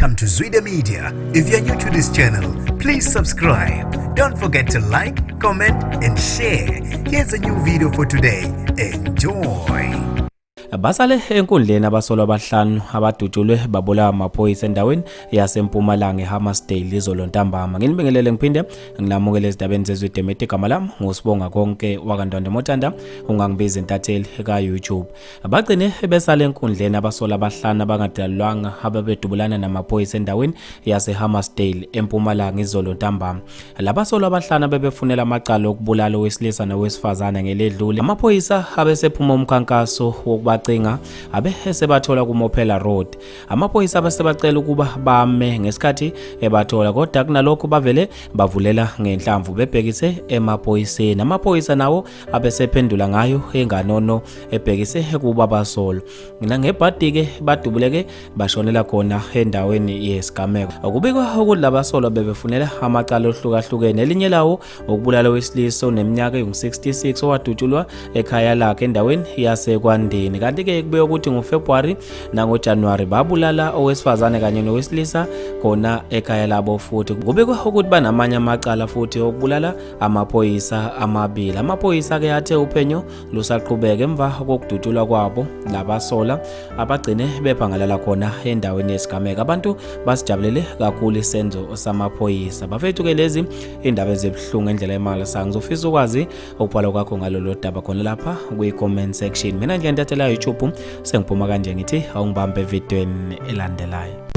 Welcome to Zwida Media. If you're new to this channel, please subscribe. Don't forget to like, comment, and share. Here's a new video for today. Enjoy. Basale enkundleni abasolwa abahlanu abadutshulwe babulawa amaphoyisa endaweni yaseMpumalanga eHammarsdale izolo ntambama. Nginibingelele ngiphinde nginamukele ezindabeni zezwe Media. Igama lami nguSibonga Konke wakaNtwande Motanda, ungangibiza intatheli ka-YouTube. Bagcine besale enkundleni abasolwa abahlanu abangadalulwanga ababedubulana namaphoyisa endaweni yaseHammarsdale eMpumalanga izolo ntambama. Labasolwa abahlanu abebefunela amacala okubulala owesilisa nowesifazane ngeledlule. Amaphoyisa abesephuma umkhankaso wokubacinga abe esebathola kuMophela Road. Amaphoyisa abesebacela ukuba bame ngesikhathi ebathola, kodwa kunalokho bavele bavulela ngenhlamvu bebhekise emaphoyiseni. Amaphoyisa nawo abesephendula ngayo enganono ebhekise kuba basolwa. Nangebhadi-ke badubuleke bashonela khona endaweni yesigameko. Kubikwa ukuthi labasolwa bebefunela amacala ohlukahlukene, elinye lawo ukubulala owesilisa oneminyaka engu-66 owadutshulwa ekhaya lakhe endaweni yaseKwandeni. Kanti-ke kubikwa ukuthi ngoFebruwari nangoJanuwari babulala owesifazane kanye nowesilisa khona ekhaya labo futhi. Kubikwa ukuthi banamanye amacala futhi okubulala amaphoyisa amabili. Amaphoyisa-ke athe uphenyo lusaqhubeka emva kokudutshulwa kwabo labasola abagcine bephangalala khona endaweni yesigameko. Abantu basijabulele kakhulu isenzo samaphoyisa. Bafethu ke lezi indaba ezibuhlungu endlela emangalisayo. Ngizofisa ukwazi ukubhala kwakho ngalolu daba khona lapha kwi-comment section. Mina nje ngintathela YouTube sengiphuma kanje ngithi awungibambe evidweni elandelayo.